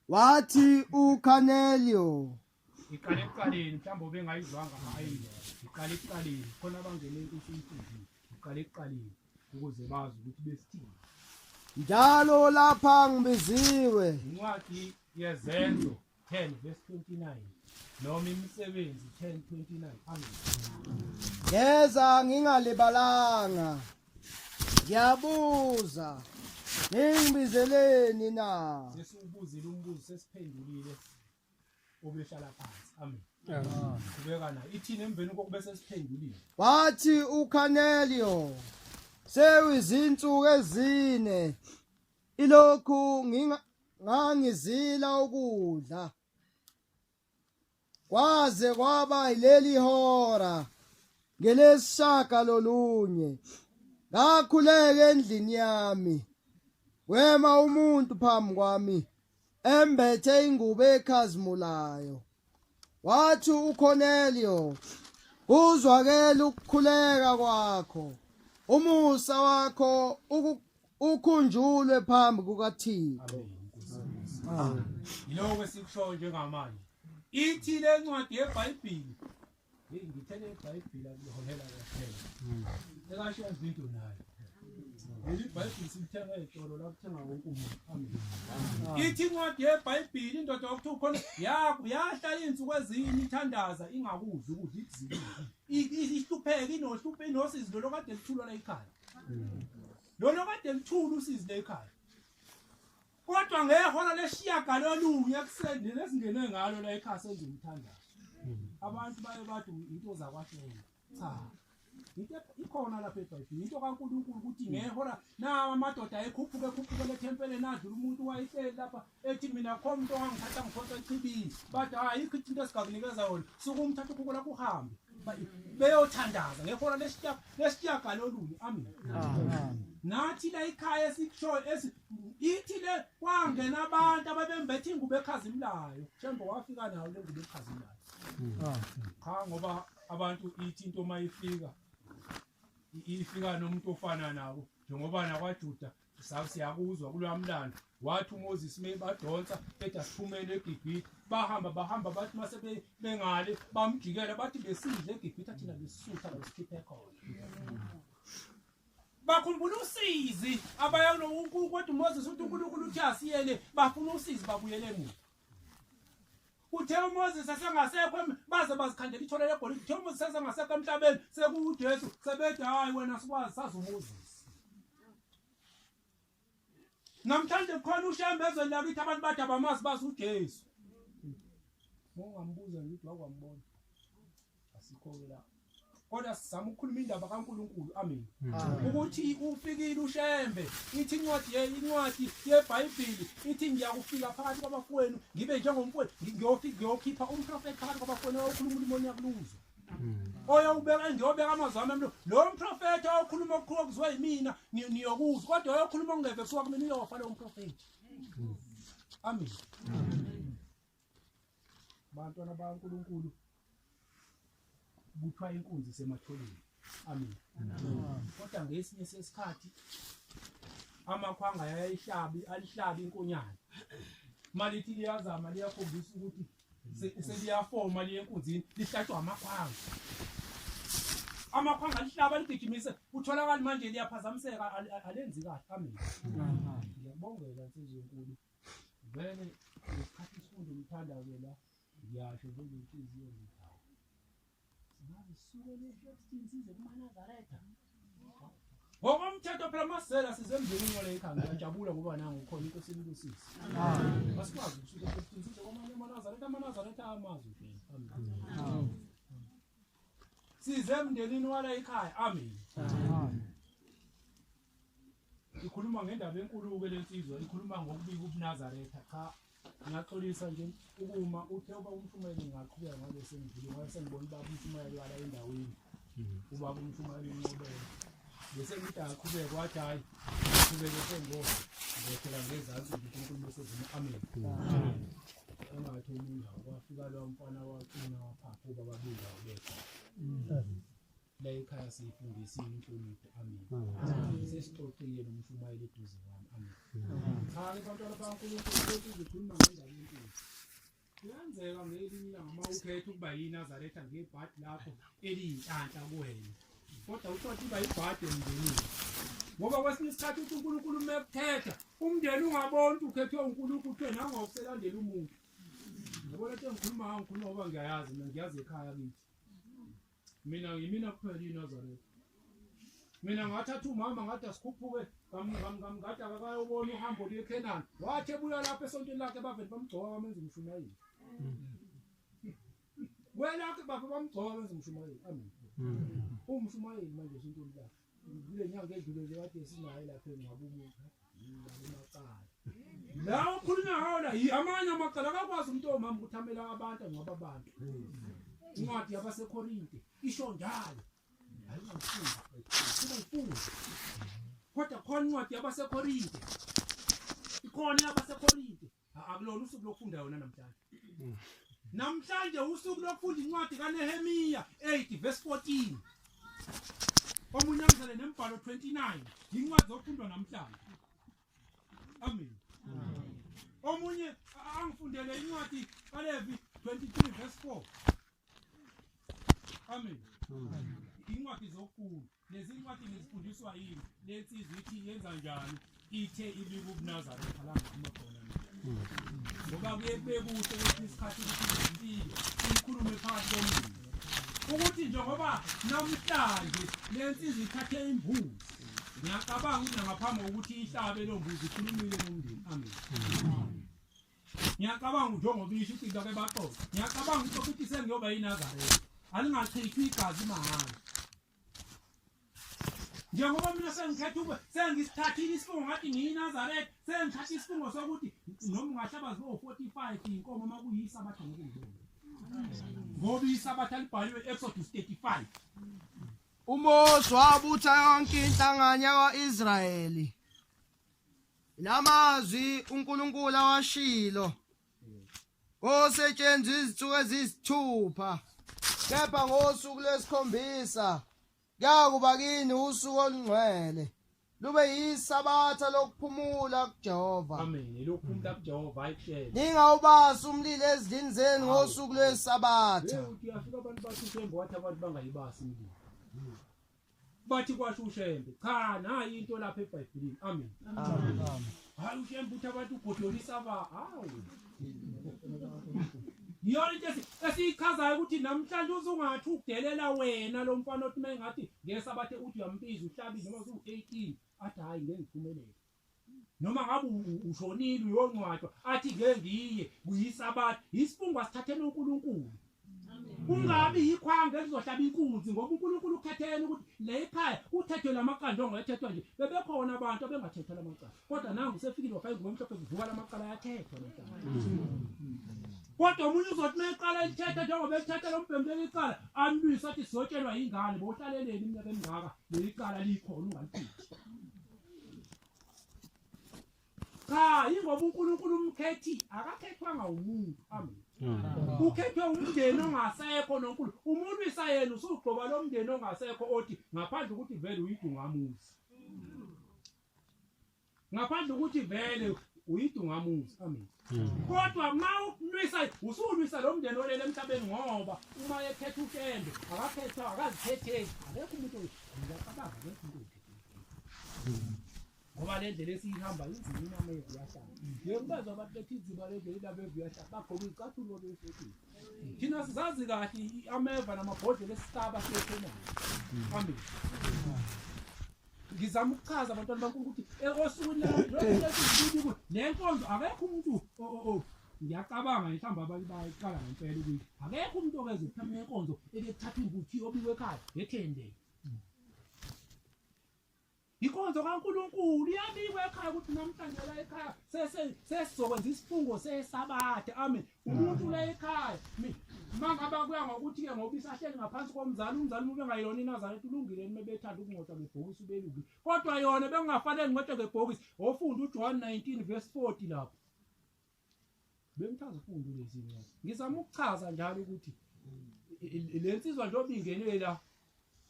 Wathi uKhanelio Iqale ekuqaleni mhlawumbe ubengayizwanga hayi iqale ekuqaleni khona abangene usuyifundile iqale ekuqaleni ukuze bazi ukuthi besithini. Njalo lapha ngibiziwe. Incwadi yeZenzo 10 verse 29 noma imisebenzi 10:29 amen. Ngeza ngingalibalanga. Ngiyabuza ningibizeleni na? Sesiwubuzile umbuzo sesiphendulile obehlala phansi. Amen. Qhubeka nayo. Ithini emveni kokube sesiphendulile? Wathi uKhanelio sewizinsuku ezine ilokhu ngangizila ukudla kwaze kwaba yileli hora ngelesishaka lolunye ngakhuleka endlini yami wema umuntu phambi kwami embethe ingubo ekhazimulayo wathi uCornelio kuzwakela ukukhuleka kwakho umusa wakho ukhunjulwe phambi kukaThixo. Amen. Yiloko esikushoyo njengamanje. Ithi le ncwadi yeBhayibheli. Hey ngithe le Bhayibheli akuholela kahle. Ekasho izinto nayo. Leli Bhayibheli silithenga ezitolo la kuthenga wonke umuntu. Amen. Ithi incwadi yeBhayibheli indoda okuthiwa khona yahlala izinsuku ezine ithandaza ingakudli ukudla ikuzilile. Ihlupheke inohluphe inosizi lolo kade lithulwa la ekhaya. Lolo kade lithula usizi lekhaya. Kodwa ngehora leshiyagalolunye ekuseni lesingene ngalo la ekhaya senze umthandazo. Abantu baye bathi into zakwaHlelo. Cha. Into ikhona lapha eBhayibhelini into kaNkulunkulu ukuthi ngehora nawa amadoda ekhuphuka ekhuphuka lethempeleni adlula umuntu wayehleli lapha ethi mina kho umuntu owangithatha ngiphonsa echibini bathi ayikho into esingakunikeza yona suke umthatha ukhukho lakho uhambe beyothandaza ngehora lesishiyagalolunye amen nathi la ikhaya esikushoyo esi ithi le kwangena abantu ababembethe ingubo ekhazimulayo shembe wafika nayo le ngubo ekhazimulayo cha ngoba abantu ithi into uma ifika ifika nomuntu ofana nabo njengoba nakwaJuda Siyakuzwa kuloya mlando wathi uMoses mebadonsa ethi asiphumele eGibhithe bahamba bahamba bathi mase bengale bamjikela bathi besidle eGibhithe thina besisutha besikhiphe khona bakhumbula usizi abaya kulo kodwa uMoses uthi uNkulunkulu uthi asiyele bafuna usizi babuyele emuva Uthe uMoses esengasekho baze bazikhandela ithole legolide. Uthe uMoses esengasekho emhlabeni sekuwuJesu sebethi hayi wena sikwazi sazi uMoses. Namhlanje kukhona uShembe ezweni lakithi abantu bathi abamazi bazi uJesu. Ungambuza nje ukuthi wakwambona. Asikho-ke la. Kodwa sizama ukukhuluma indaba kaNkulunkulu. Amen. Ukuthi ufikile uShembe, ithi incwadi incwadi yeBhayibheli ithi ngiyakufika phakathi kwabafowenu ngibe njengomfowenu ngiyofika ngiyokhipha umprofeti phakathi kwabafowenu okhuluma ulimi oniyakuluzwa. Oyobeka ngiyobeka amazwi ami emlonyeni. Lo mprofeti okhuluma okukhulu okuzwe yimina niyokuzwa kodwa oyokhuluma okungeve kusuka kumina uyofa lo mprofeti. Amen. Bantwana baNkulunkulu kuthiwa inkunzi isematholeni. Amen. Kodwa ngesinye sesikhathi amakhwanga ayayihlabi alihlabi inkonyane. Malithi liyazama liyakhombisa ukuthi seliyafoma liye enkunzini lihlatshwa amakhwanga. Amakhwanga lihlaba ligijimise kutholakala manje liyaphazamiseka alenzi kahle. Amen. Ngiyabongela insizwa enkulu. Vele ngesikhathi sifunda umthandazo la ngiyasho nje ngenhliziyo ngithi hawu singaze sisuke le-Shepstone size kumaNazaretha ngokomthetho phela masela size emzini wale ekhaya ngiyajabula ngoba nangu khona inkosi inibusise asikwazi ukusuka e-Shepstone size kwamanye amaNazaretha amaNazaretha amazi nje size emndenini wala ekhaya amen Ikhuluma ngendaba enkulu-ke le nsizwa, ikhuluma ngokubika ubuNazaretha. Cha, ngiyaxolisa nje ukuma uthe uba umshumayeli ngingaqhubeka ngabe sengidlule ngoba sengibona ubaba umshumayeli wala endaweni. Ubaba umshumayeli unqobele. Bese ngithi aqhubeke wathi hhayi, qhubeke sengoba ngehlela ngezansi nje uNkulunkulu bese vuma amen. Engatholi indawo kwafika lowo mfana waqina waphapha ubaba bindawo bekhona. La ekhaya siyifundisile inhlonipho. Amen. Sesixoxile nomshumayeli eduze kwami. Amen. Cha ke bantwana baNkulunkulu lokhu uzokhuluma ngendaba enkulu. Kungenzeka ngelinye ilanga uma ukhetha ukuba yiNazaretha ngebhadi lakho eliyinhlanhla kuwena, kodwa uthole iba yibhadi emndenini. Ngoba kwesinye isikhathi uthi uNkulunkulu uma ekukhetha umndeni ungaboni ukuthi ukhethwe uNkulunkulu, kuthiwe nangokuselandela umuntu. Yabona into engikhuluma ngayo, ngikhuluma ngoba ngiyayazi mina, ngiyazi ekhaya kithi. Mina yimina kuphela iNazaretha. Mina ngathatha umama ngathi asikhuphuke ngathi akakayobona uhambo luye eKhenani. Wathi ebuya lapha esontweni lakhe bavele bamgcoka bamenza umshumayeli. Kwelakhe bafo bamgcoka benza umshumayeli. Amen. Umshumayeli manje esontweni lakhe. Kule nyanga edlule nje kade sinaye lapha engcwaba umuntu. Amacala. La okhulunywa ngawo la amanye amacala akakwazi umuntu omama ukuthi amela abantu angcwaba abantu. Incwadi yabaseKorinte isho njalo. Hayi ungangifunda. Ungangifunda. Kodwa khona incwadi yabaseKorinte. Ikhona yabaseKorinte. Akulona usuku lokufunda yona namhlanje. Namhlanje usuku lokufunda incwadi kaNehemiya 8 verse 14. Omunye amzale nembhalo 29 incwadi zokufundwa namhlanje. Amen. Omunye angifundele incwadi kaLevi 23 verse 4. Amen. Incwadi zokufunda. Lezi ncwadi nizifundiswa yini? Le nsizwa ithi yenza njani? Ithe ibika ubuNazaretha la ngiphuma khona mina. Ngoba kuye kube kuhle kwesinye isikhathi ukuthi impilo ikhulume phakathi komndeni. Ukuthi njengoba namhlanje le nsizwa ithathe imbuzi, ngiyacabanga ukuthi nangaphambi kokuthi ihlabe loo mbuzi ikhulumile nomndeni. Amen. Ngiyacabanga njengoba isho ukuthi bake baxoxe. Ngiyacabanga ukuthi sengiyoba yiNazaretha. Alingachithwi igazi mahhala. Njengoba mina sengikhetha ube sengisithathile isifungo ngathi ngiyiNazaretha, sengithatha isifungo sokuthi noma ungahlaba zibe u-45 iy'nkomo uma kuyisabatha ngeke ngibone. Ngoba isabatha libhaliwe Exodus 35. UMose wabutha yonke inhlangano yakwa-Israyeli. Lamazwi uNkulunkulu awashilo Kosetshenzwa izinsuku eziyisithupha, kepha ngosuku lwesikhombisa kuyakuba kini usuku olungcwele, lube yisabatha lokuphumula kuJehova. Amen. Lokuphumula kuJehova hayi kushela. Ningawubasi umlilo ezindlini zenu ngosuku lwesabatha. Hey, uthi uyafika abantu bathi uShembe wathi abantu bangayibasi imililo. Bathi kwasho uShembe. Cha, nayi into lapha eBhayibhelini. Amen. Amen. Hayi uShembe uthi abantu ugodolisa ba. Hawu. Iyona into esiyichazayo ukuthi namhlanje usungathi ukudelela wena lo mfana othi mengathi ngesabathe uthi uyambiza uhlabile noma usu-18 athi hayi ngeke ngiphumelele. Noma ngabe ushonile uyongcwatshwa athi ngeke ngiye kuyisabatha isifungo asithathele uNkulunkulu. Kungabi yikhwanga elizohlaba inkunzi ngoba uNkulunkulu ukhethene ukuthi le ekhaya kuthethwe lamaqanda ongathethwa nje bebekhona abantu abengathethwa lamacala kodwa nangu usefikile wafaka ingubo emhlophe kuvuka lamacala ayathethwa namhlanje kodwa omunye uzothi uma eqala elithetha njengoba elithetha lo mbhemu leli cala amlwise athi sizotshelwa yingane bowuhlaleleni iminyaka emingaka leli cala likhona ungaliphiki Cha, yingoba uNkulunkulu umkhethi akakhethwanga umuntu. Amen. Ukhethwe umndeni ongasekho noNkulunkulu. Umulwisa yena usugqoba lo mndeni ongasekho othi ngaphandle ukuthi vele uyidungamuzi. Ngaphandle ukuthi vele uyidungamuzi. Amen. Kodwa uma ulwisa usulwisa lo mndeni olele emhlabeni ngoba uma ekhetha uShembe akakhethwa akazikhetheli akekho umuntu ngiyacabanga akekho umuntu ngoba le ndlela esiyihamba inzima inamevu iyahlala ngiyekubezwa abantu bethi inzima le ndlela inamevu iyahlala bagqoke izicathulo befetile thina sizazi kahle ameva namabhodlela esicaba siyethenayo amen ngizama ukuchaza abantwana bankulu ukuthi osukwini le nkonzo akekho umuntu ngiyacabanga mhlawumbe abanye bayiqala ngempela ukuthi akekho umuntu okeze ukuthatha inkonzo ekuthatha imbuthi obikwe ekhaya ngethende Inkonzo kaNkulunkulu iyabikwa ekhaya ukuthi namhlanje la ekhaya sesizokwenza isifungo sesabatha. Amen. Umuntu la ekhaya mangaba kuya ngokuthi ke ngoba isahleli ngaphansi komzali umzali uma bengayilona iNazaretha ulungile noma bethanda ukungcotshwa ngebhokisi ubelungile. Kodwa yona bengafanele ngcotshwe ngebhokisi. Ofunda uJohn 19 verse 40 lapho. Bengithanda ukufunda lezi ncwadi. Ngizama ukuchaza njalo ukuthi le nsizwa njengoba ingene la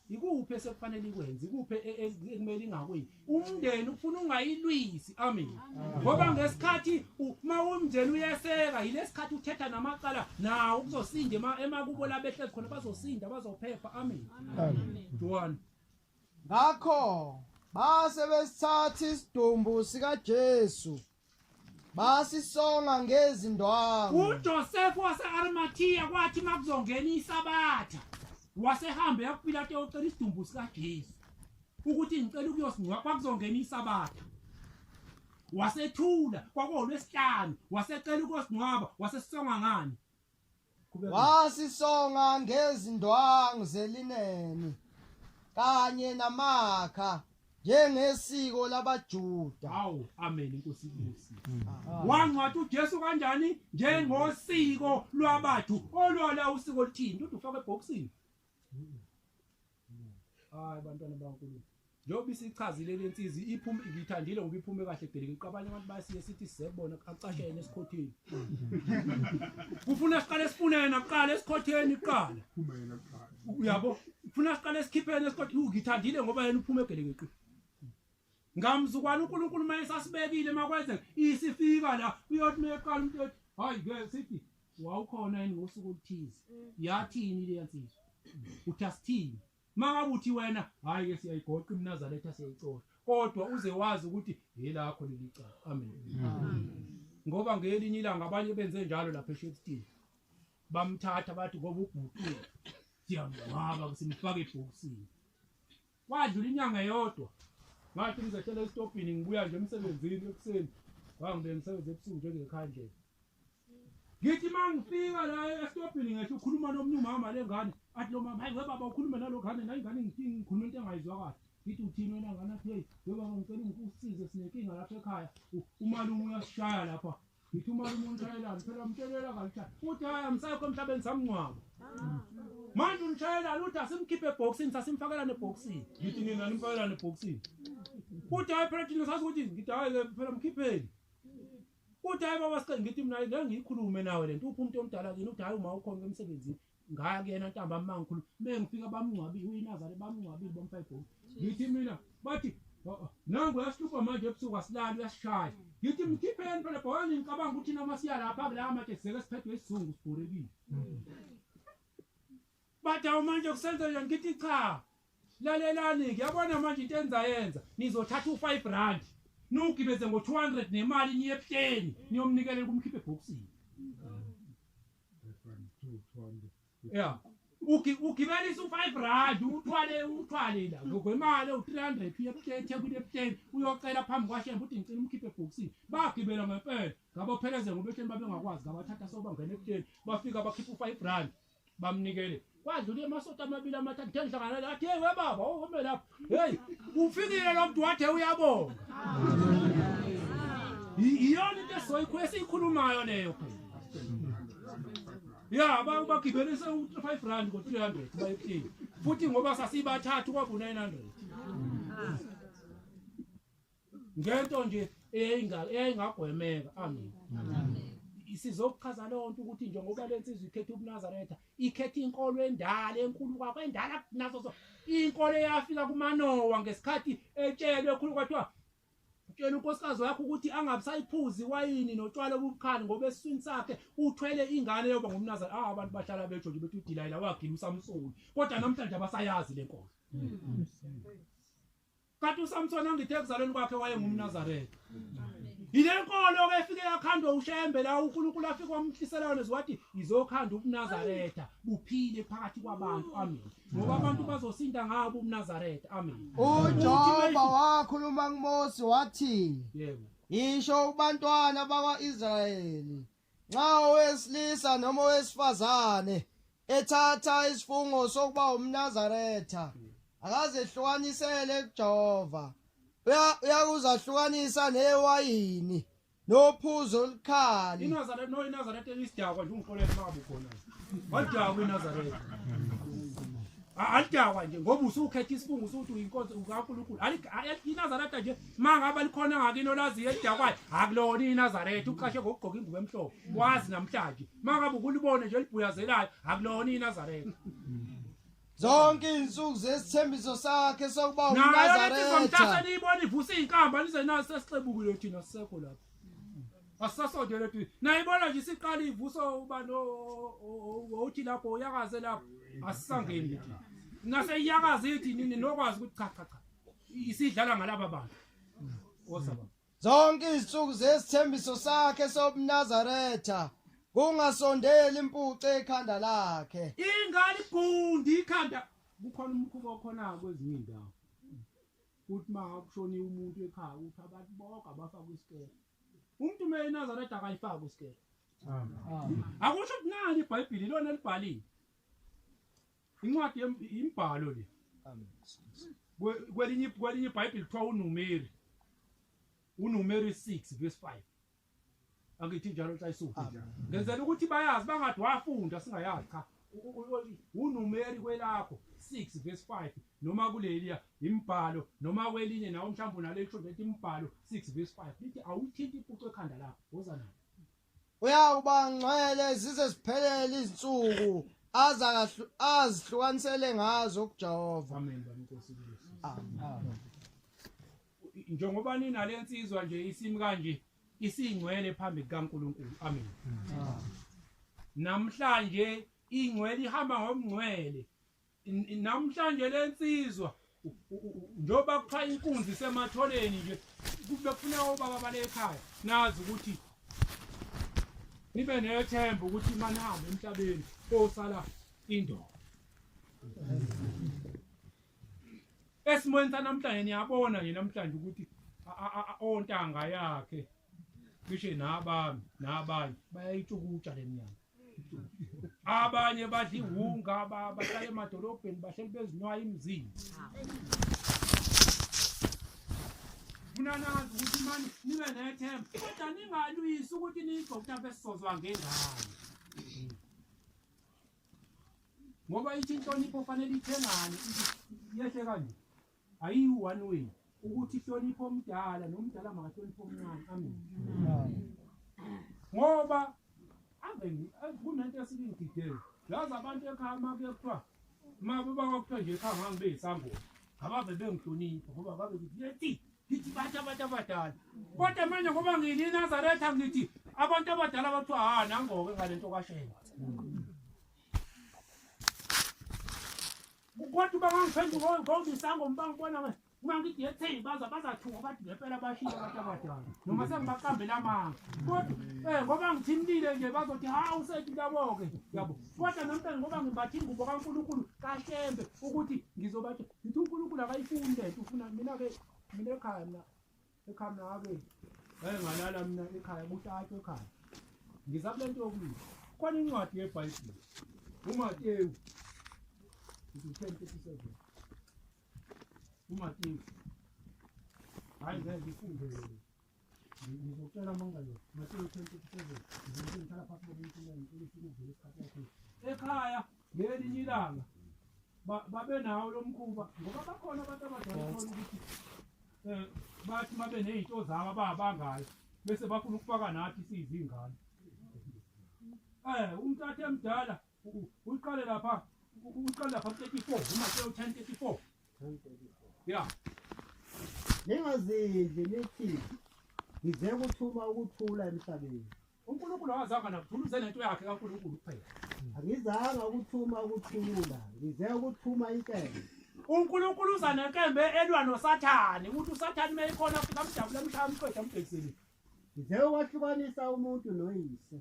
Ikuphi esekufanele ikwenze, ikuphi ekumele ingakwenzi. Umndeni ufuna ungayilwisi, amen. Ngoba ngesikhathi uma umndeni uyeseka, yilesikhathi uthetha namacala nawo kuzosinda emakubo labehlezi khona, bazosinda, bazophepha, amen. Amen. Ngakho base besithatha isidumbu sikaJesu basisonga ngezindwangu. UJoseph wase-Arimathiya kwathi makuzongena iSabatha wasehambe yakuPilato eyocela isidumbu sikaJesu ukuthi ngicela ukuyosingcwaba, kwakuzongena iSabatha. Wasethula, kwakuwolwesihlanu, wasecela ukuyosingcwaba, wasesisonga ngani? Wasisonga ngezindwangu zelineni kanye namakha njengesiko labaJuda. Hawu, amen, inkosi inkosi. Wangcwatha uJesu kanjani? Njengosiko lwabantu. Olwala usiko oluthini? Uthi ufake ebhokisini. Hayi bantwana baNkulunkulu. Njengoba isichazile le nsizwa iphume, ngiyithandile ngoba iphume kahle bheke abanye abantu bayasiye sithi sizebona acashe yena esikhotheni. Kufuna siqale sifune yena kuqala esikhotheni kuqala. Uyabo? Kufuna siqale sikhiphene esikhotheni. Ngithandile ngoba yena uphume egelekeqe. Ngamzukwana uNkulunkulu uma esasibekile makwenzeka isifika la uyothi meqala umuntu ethi hayi ke sithi wawukhona yini ngosuku oluthize, yathini le yansizwa, uthi asithini mangabe uthi wena hayi ke siyayigoqa iMnazaretha siyayicosha, kodwa uze wazi ukuthi yelakho leli cala. Amen. Ngoba ngelinye ilanga abanye benze njalo lapha eShepstone, bamthatha bathi ngoba ubhuti siyamngcwaba simfaka ebhokisini. Kwadlula inyanga eyodwa, ngathi ngizehlela esitobhini ngibuya nje emsebenzini ekuseni, ngangibe ngisebenza ebusuku njengekhandlela. Ngithi uma ngifika la esitobhini ngehle ukhuluma nomunye umama le ngane, athi lo mama, hayi we baba ukhulume nalo ngane, nayi ingane ngithi ngikhuluma into engayizwa kahle. Ngithi uthini wena ngane, athi hey we baba ngicela ungisize sinenkinga lapha ekhaya, umalume uyasishaya lapha. Ngithi umalume unishayelani phela umtshelela kalishaya, uthi hayi amsekho emhlabeni samngcwaba. Manje unishayelani, uthi asimkhiphe ebhokisini, sasimfakelana ebhokisini. Ngithi nina nimfakelana ebhokisini. Uthi hayi phela thina sazi ukuthi, ngithi hayi ke phela mkhipheni. Uthi hayi baba sicela, ngithi mina ngeke ngiyikhulume nawe lento, uphi umuntu omdala kini? Uthi hayi uma ukhona emsebenzini. Ngaya kuyena ntambama mangikhuluma, mengifika bamngcwabile, uyinazare bamngcwabile bamfaka ibhokisi. Ngithi mina bathi nangu uyasihlupha manje ebusuku asilali uyasishaya. Ngithi mkhipheni phela bhokani, ngicabanga ukuthi noma siya lapha kula matshe sizeke siphethwe isizungu sibhorekile. Bathi awu manje kusenze njani? Ngithi cha, lalelani ke, yabona manje into enzayenza, nizothatha u5 rand niwugibeze ngo200 nemali niye ebuhleni niyomnikelela kumkhiphe ebhokisini. Yeah. Ugibelisa u5 rand uthwale uthwale la ngokwemali u300 uye ebuhleni eThekwini ebuhleni uyocela phambi kwaShembe ukuthi ngicela umkhiphe ebhokisini. Bagibela ngempela ngabopheleze ngoba ehleni babengakwazi, ngabathatha sobangena ebuhleni bafika bakhipha u5 rand bamnikele. Kwadlula emasonto amabili amathathu ngithe ngihlangana la, athi hey we baba ume lapho, hey ufikile lo muntu wathi uyabonga. Iyona into esiyikhulumayo leyo phela. Ya bagibelise u5 rand ngo300 bayephila. Futhi ngoba sasibathathu kwabu 900. Ngento nje eyayingagwemeka. Amen. Sizokuchaza leyo nto ukuthi njengoba le nsizwa ikhetha ubuNazaretha, ikhetha inkolo endala enkulu kwakho endala nazo so inkolo eyafika kuManowa ngesikhathi etshelwe ekhulu kwathiwa tshela unkosikazi wakho ukuthi angabisayiphuzi iwayini notshwala obubukhali ngoba esiswini sakhe uthwele ingane yoba ngumNazaretha. Abantu bahlala bejo nje bethi uDilayila wagila uSamsoni, kodwa namhlanje abasayazi le nkolo. Kanti uSamsoni angithe ekuzalweni kwakhe wayengumNazaretha. Yile nkolo ke efike yakhandwa uShembe la uNkulunkulu afike wamhlisela yona wathi izokhanda ubuNazaretha buphile phakathi kwabantu. Amen. Ngoba abantu bazosinda ngabo ubuNazaretha. Amen. UJehova wakhuluma kuMose wathi, yebo, yisho kubantwana bakwa-Israyeli, nxa owesilisa noma owesifazane ethatha isifungo sokuba umNazaretha, akazehlukanisele kuJehova, uyakuzahlukanisa newayini nophuzo olukhali. iNazaretha no iNazaretha isidakwa nje ungixolele babo khona. Walidakwa iNazaretha. Alidakwa nje ngoba usukhetha isifungo usuthi uyinkonzo kaNkulunkulu. INazaretha nje mangabe likhona ngakini olaziyo elidakwayo, akulona iNazaretha, uqashe ngokugqoka ingubo emhlophe. Wazi namhlanje mangabe ukulibone nje elibhuyazelayo, akulona iNazaretha. Zonke izinsuku zesithembiso sakhe sokuba Nayo lensizwa umNazaretha. mhlase niyibona ivusa iy'nkamba nize nazo sesixebukile thina sisekho lapho. Asisasondele thina. Nayibona nje isiqala ivusa ubani othi lapho uyakaze lapho asisangeni thina. Nase iyakaze ithi nini nokwazi ukuthi cha cha cha. Isidlala ngalaba bantu. Woza baba. Zonke izinsuku zesithembiso sakhe sobuNazaretha kungasondeli impuce ekhanda lakhe. Ingane igundi ikhanda kukhona umkhuba okhona kwezinye indawo. Kuthi uma kushoniwe umuntu ekhaya ukuthi abantu bonke abafake isikele. Umuntu uma eNazaretha akayifaki isikele. Akusho ukuthi nani iBhayibheli ilona elibhaliwe. Incwadi imibhalo le. Kwelinye iBhayibheli kuthiwa uNumeri. UNumeri 6 verse 5. Angithi njalo Nhlayisu. Ngenzela ukuthi bayazi bangathi wafunda singayazi cha. UNumeri kwelakho 6 verse 5 noma kuleliya imibhalo noma kwelinye nawo mhlawumbe unale lisho nje imibhalo 6 verse 5 lithi awuyithinti ipucu ekhanda lakho woza nayo. Uyakuba ngcwele zize ziphelele izinsuku azihlukanisele ngazo kuJehova. Amen baba inkosi Jesu. Amen. Njengoba ninale nsizwa nje isimi kanje isingcwele phambi kukaNkulunkulu. Amen. Namhlanje ingcwele ihamba ngomngcwele. Namhlanje lensizwa njengoba kuthiwa inkunzi isematholeni nje kube kufuneka obaba bale ekhaya nazi ukuthi nibe nethemba ukuthi manihambe emhlabeni kosala indoda. Esimweni sanamhlanje niyabona nje namhlanje ukuthi ontanga yakhe cishe nabami nabanye bayayitshukutsha le minyaka. Abanye badla iwunga bahlala emadolobheni bahleli bezinwaya imizimba. Funa nazi ukuthi mani nibe nethemba kodwa ningalwisi ukuthi niyigqoke mhlawumbe sizozwa ngengane. Ngoba ithi inhlonipho fanele ithengane yehle kanje. Ayiyi one way ukuthi ihlonipho omdala nomdala makahloniphe omncane. Amen. Ngoba ave kunento esingididele. Yazi abantu ekhaya uma kuye kuthiwa uma baba kuthiwa nje ekhaya ngangibe yisangoma. Abave bengihlonipha ngoba babe kuthi yethi ngithi bathi abantu abadala. Kodwa manje ngoba ngiyinazaretha ngithi abantu abadala bathiwa ha nangoke ngalento kaShembe. Kodwa bangangiphenduka ngoba isangoma bangibona uma ngithi yethi baza bazathuka bathi ngempela bashiye abantu abadala noma sengibaqambela amanga kodwa ngoba ngithintile nje bazothi hawu usethi labo-ke yabo kodwa namhlanje ngoba ngimbatha ingubo kaNkulunkulu kaShembe ukuthi ngizobathi ngithi uNkulunkulu akayifuni lento ufuna mina-ke mina ekhaya mina ekhaya mina-ke ngake ngalala mina ekhaya kuhlatshwe ekhaya ngiza kule nto yokulisa khona incwadi yeBhayibheli uMatewu 10:37 uMatewu hayi ngeke ngifunde ngizocela manga yo Matewu 10:37 ngizothi ngihlala phansi ngoba inkinga ifuna ukuvela isikhathi sakho ekhaya ngelinye ilanga babe nawo lo mkhuba ngoba bakhona abantu abadala thola ukuthi bathi babe nezinto zabo ababangayo bese bafuna ukufaka nathi sizingane umntathe emdala uqale lapha uqale lapha 34 uMateyu 10:34 yeah. Ningazidli nithi ngize kuthuma ukuthula emhlabeni. uNkulunkulu akazange nakuthula uze nento yakhe kaNkulunkulu kuphela. Angizanga ukuthuma ukuthula, ngize ukuthuma inkemba. uNkulunkulu uza nenkembe elwa noSathane ukuthi uSathane uma ekhona afika amdabule amshaya amqeda ambhekisele. Ngize ukwahlukanisa umuntu noyise,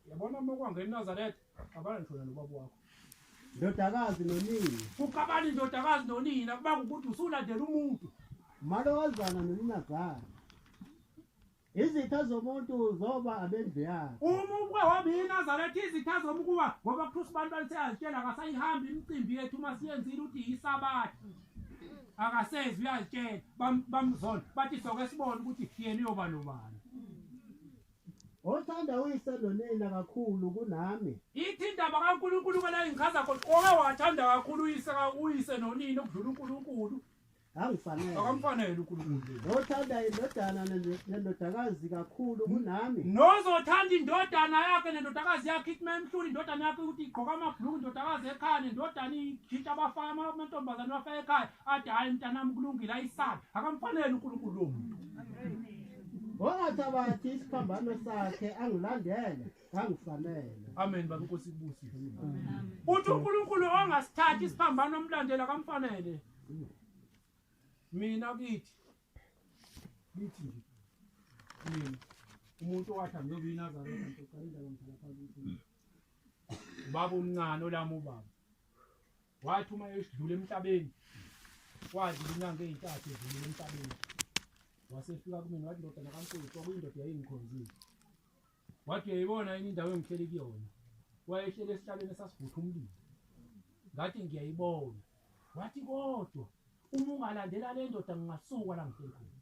Yabona uma kwangena eNazaretha qabana ngisho nobaba wakho. Ndodakazi nonina, Kuqabana indodakazi nonina kubanga ukuthi usulandela umuntu. Malokazana noninazala. Izitha zomuntu zoba abendlu yakhe. Uma uke waba iNazaretha izitha zomukuwa ngoba kuthiwa usibantwana seyazitshela akasayihambi imicimbi yethu uma siyenzile ukuthi yisabatha. Akasezi uyazitshela bamzona bathi soke sibone ukuthi yena uyoba nobani. Othanda uyise nonina kakhulu kunami. Ithi indaba kaNkulunkulu ke la ingichaza khona oke wathanda kakhulu uyise uyise nonina ukudlula uNkulunkulu. Angifanele. Akamfanele uNkulunkulu. Othanda indodana nendodakazi kakhulu kunami. Nozothanda indodana yakhe nendodakazi yakhe ithi mayemhlula indodana yakhe ukuthi igqoka amabhuluku indodakazi ekhaya nendodana ijintsha abafana amantombazane bafaka ekhaya athi hhayi mntanami kulungile ayisabi. Akamfanele uNkulunkulu lowo muntu. Ongathabathi isiphambano sakhe angilandele angifanele. Amen baba Nkosi kubusise. Uthi uNkulunkulu ongasithathi isiphambano omlandela akamfanele. Mina kithi kithi nje mina umuntu owathi angiyobe iNazaretha ngixoxa indaba ngihlala phansi ubaba omncane olami ubaba wathi uma esidlula emhlabeni wadlula inyanga ey'ntathu edlulile emhlabeni wasefika kumina wathi ndodana kaMfowethu kwakuyindoda yayingikhonzile wathi uyayibona yini indawo engihleli kuyona wayehleli esihlalweni esasivutha umlilo ngathi ngiyayibona wathi kodwa uma ungalandela le ndoda ngingasuka la ngihleli khona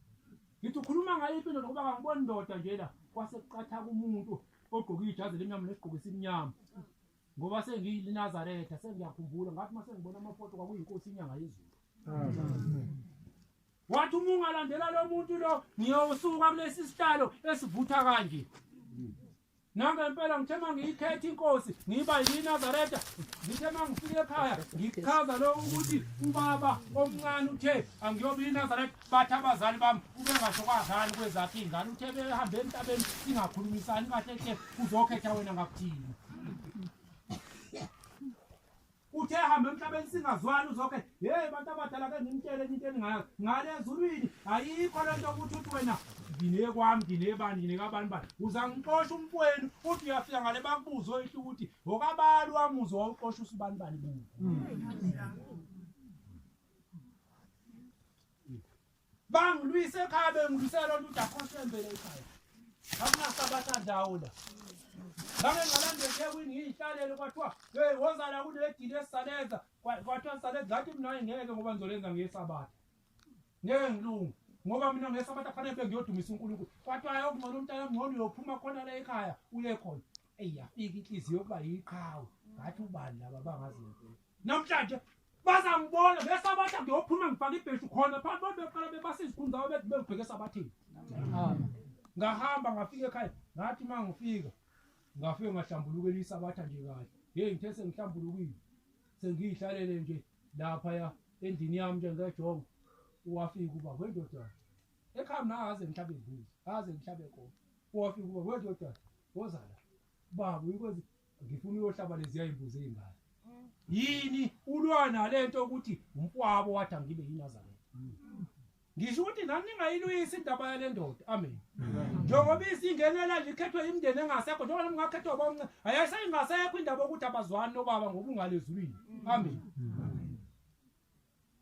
ngithi ukhuluma ngayiphi indoda ngoba kangiboni ndoda nje la kwase kuqathaka umuntu ogqoke ijazi elimnyama nesigqoko esimnyama ngoba sengiyinazaretha sengiyakhumbula ngathi uma sengibona amafoto kwakuyinkosi inyanga yezulu wathi uma ungalandela lo muntu lo ngiyosuka kulesi sihlalo esivutha kanje nangempela ngithe uma ngiyikhetha inkosi ngiba yinazaretha ngithe uma ngifika ekhaya ngichaza lokho ukuthi ubaba omncane uthe angiyobe inazaretha bathi abazali bami ubengasho kwazani kwezakhe iy'ngane uthe behambe emhlabeni singakhulumisani kahle hle uzokhetha wena ngakuthini uthe hamba emhlabeni singazwani uzoke hey bantu abadala ke ngimtshele into eningayazi ngale ezulwini ayikho lento ukuthi uthi wena nginekwami nginebani nginekabani bani uzangixosha umfowenu uthi uyafika ngale bakubuze oyihla ukuthi ngokabani wamuzwa wawuxosha usubani bani buku bangilwise ekhaya bengilwisela loo nto ukuthi akhohlembele ekhaya akunasabatha ndawo la ngake ngalanda eThekwini ngiyihlalele kwathiwa hey woza la kunedili esisalenza kwathiwa sisalenza ngathi mina hayi ngeke ngoba ngizolenza ngesabatha ngeke ngilunge ngoba mina ngesabatha kufanele bengiyodumisa uNkulunkulu kwathiwa ayokungcono umntana ngcono uyophuma khona la ekhaya uye khona eyi yafika inhliziyo yokuba yiqhawe ngathi ubani laba bangazi ngempela namhlanje bazangibona ngesabatha ngiyophuma ngifake ibheshu khona phambi abantu beqala bebasa izikhuni zabo bethi bengibheke esabatheni ngahamba ngafika ekhaya ngathi uma ngifika ngafike ngahlambulukela isabatha nje kahle heyi ngithe sengihlambulukile sengiyihlalele nje laphaya endlini yami nje ngejongo wafika uba wendodana ekhaya mna aze ngihlabe imbuzi aze ngihlabe kona wafika uba wendodana woza la baba uyikwenza ngifuna uyohlaba leziya imbuzi ey'ngane yini ulwa nalento ukuthi umfowabo wathi angibe yinazaretha ngisho ukuthi nani ningayilwisi indaba yale ndoda amen njengoba isingenela nje ikhethwe imindeni engasekho njengoba nami ngakhethwa ubaba ayisayingasekho indaba yokuthi abazwani nobaba ngoba ungalezulwini amen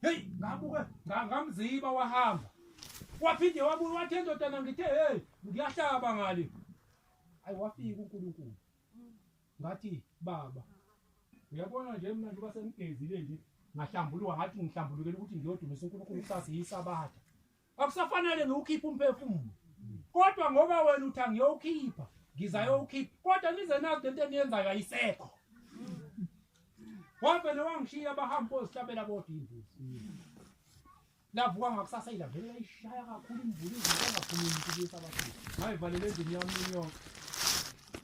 hey ngabuke ngamziba wahamba waphinde wabuya wathi endodana ngithe hey ngiyahlaba ngale ayi wafika uNkulunkulu ngathi baba uyabona nje mina njengoba sengigezile nje ngahlambuluka ngathi ngihlambulukela ukuthi ngiyodumisa uNkulunkulu kusasa yisabatha akusafanele ngiwukhiphe umphefumulo kodwa ngoba wena uthi angiyowukhipha ngizayowukhipha kodwa nize nazi lento eniyenzayo ayisekho wavele wangishiya bahamba bozihlabela bodwa iy'mbuzi lavuka ngakusasa ilavele layishaya kakhulu imvula izulu engaphumi umuntu kuyisa abakhulu ngayivalela endlini yami yonke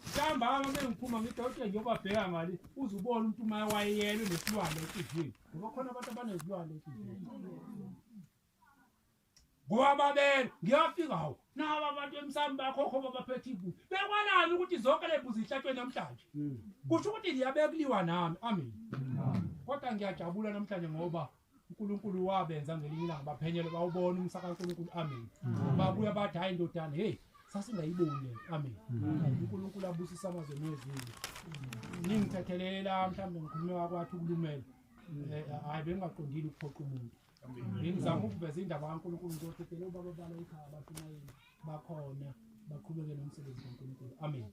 ntambama mengiphuma ngithi awuthe ngiyobabheka ngale uze ubone umuntu uma wayeyelwe nesilwane enhliziyweni ngoba khona abantu abanezilwane enhliziyweni ngoba babele ngiyafika hawu naba abantu emsamo bakhokho babaphethe imbuzi bekwalani ukuthi zonke le mbuzi ihlatshwe namhlanje kusho ukuthi liyabekuliwa nami amen kodwa ngiyajabula namhlanje ngoba uNkulunkulu wabenza ngelinye ilanga baphenyelwe bawubona umsa kaNkulunkulu amen babuya bathi hayi ndodana hey sasingayiboni le amen uNkulunkulu abusisa amazwe nezulu ningithethelela mhlawumbe ngikhulume kwathi ukulumela hayi bengingaqondile ukuphoqa umuntu ngizama ukuveza indaba kaNkulunkulu ngizothethelela ubaba bala ekhaya abashumayeli bakhona baqhubeke nomsebenzi kaNkulunkulu amen.